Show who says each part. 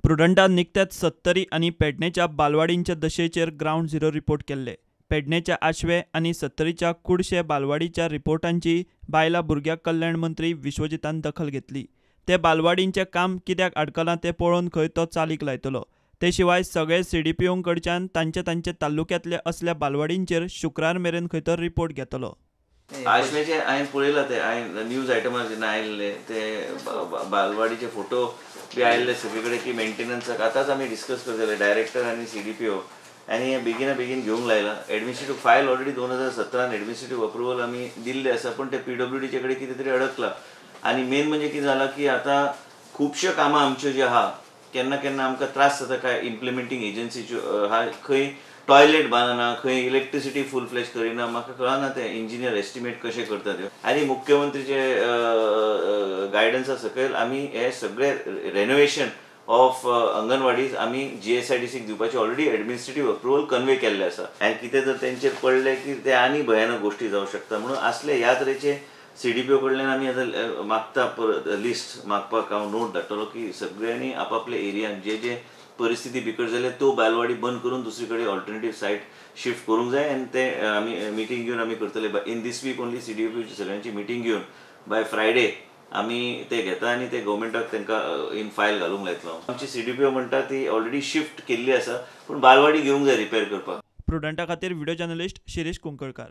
Speaker 1: प्रुडंटान निकत्याच सत्तरी आनी पेडणेच्या बालवाडींच्या दशेचेर ground zero report केल्ले. पेडणेच्या आशवे आनी सत्तरीच्या कुडशे बालवाडीच्या रिपोर्टांची बायलां भुरग्यां कल्याण मंत्री विश्वजितान दखल घेतली. ते बालवाडींचें काम कित्याक आडकलां तें पळोवन खंय तो चालीक लायतलो. ते शिवाय सगळे सीडीपीओं कडच्यान तांचे तांचे तालुक्यांतले असल्या बालवाडींचेर शुक्रार मेरेन खंय तो रिपोर्ट घेतलो.
Speaker 2: आशमेचे हांवें पळयला, ते हांवें न्यूज आयटमार जेन्ना आयिल्ले ते बालवाडीचे फोटो बी आयिल्ले सगळे कडेन की मेंटेनन्साक आतांच आमी डिस्कस करतले डायरेक्टर आनी सीडीपीओ आनी हे बेगिना बेगीन घेवंक लायला. Administrative file already 2017 administrative approval आमी दिल्ले आसा, पूण ते पीडब्ल्यूडीचे कडेन कितें तरी अडकला. आनी मेन म्हणजे कितें जालां की आतां खुबश्यो कामां आमच्यो ज्यो आहा केन्ना केन्ना आमकां त्रास जाता, काय इम्प्लिमेंटींग एजन्सीच्यो आहा, खंय टॉयलेट बांदना, खंय इलेक्ट्रिसिटी फूल फ्लॅश करिना, म्हाका कळना ते इंजिनियर एस्टिमेट कशें करता त्यो. आनी मुख्यमंत्रीचे गायडन्सा सकयल आमी हे सगळे रेनोवेशन ऑफ अंगणवाडीज आमी जीएसआयडीसीक दिवपाचे ऑलरेडी एडमिनिस्ट्रेटीव अप्रुवल कन्वे केल्ले आसा. आनी कितें जर तेंचेर पडलें की ते आनी भयानक गोश्टी जावं शकता. म्हणून असले ह्या तरेचे सीडीपीओ कडल्यान आमी आतां मागता परत लिस्ट मागपाक हांव नोट धाडटलो की सगळ्यांनी आपापल्या एरियान जे जे परिस्थिती बिकट जाल्या त्यो बालवाडी बंद करून दुसरी कडेन ऑल्टरनेटीव सायट शिफ्ट करूंक जाय. आनी ते आमी मिटींग घेवन आमी करतले इन these week only. सीडीपीओची सगळ्यांची मिटींग घेवन बाय फ्रायडे आमी ते घेता आनी ते गव्हर्मेंटाक तांकां इन फायल घालूंक लायतलो. आमची सीडीपीओ म्हणटा ती ऑलरेडी शिफ्ट केल्ली आसा, पूण बालवाडी घेवंक जाय रिपेर करपाक.
Speaker 1: प्रुडंटा खातीर व्हिडिओ जर्नलिस्ट शिरीष कुंकळकार.